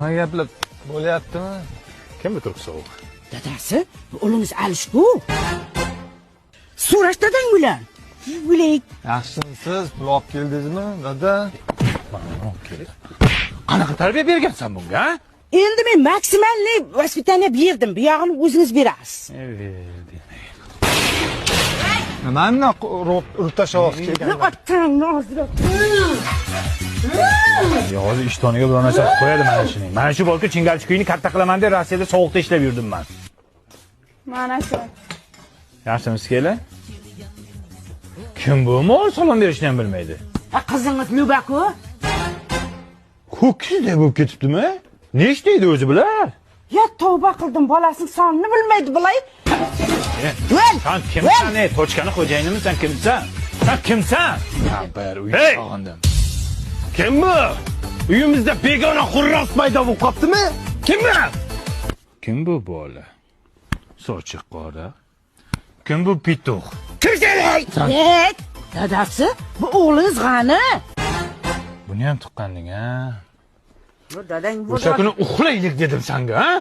Nima gaplar bo'lyaptimi? Kim bu turk sovuq? Dadasi, bu o'g'lingiz Alish-ku. So'rash dadang bilan. O'lik. Yaxshimisiz? Pul olib keldingizmi, dada? Qanaqa tarbiya bergansan bunga, ha? Endi men maksimalniy воспитание berdim. Bu yog'ini o'zingiz berasiz. Nimani urib tashlayapsiz kelgan? Otangni og'zida. Ya hozir ishtoniga biror narsa qilib qo'yadi mana shuning. Mana shu bolka chingalchi kuyini katta qilaman deb Rossiyada sovuqda ishlab yurdim man. Mana shu. Yaxshimisiz, kelin? Kim bu? Mol salom berishni ham bilmaydi. Ha, qizingiz Luba-ku. Ho'kizday bo'lib ketibdimi? Nechta edi o'zi bular? Ya tavba qildim, bolasining sonini bilmaydi bulay. Voy! Sen kimsan? Ey, tochkani xo'jayinimisan, kimsan? Sen kimsan? Bir uy Hey! sog'indim. Kim bu? Uyimizda begona xurros paydo bo'lib qoptimi? Kim bu? Kim bu bola? Sochi qora. Kim bu pituq? Kimsan? Ey, dadasi, bu o'g'lingiz G'ani. Buni ham tuqqanding, ha? Dadang O'sha kuni uxlaylik dedim senga, ha?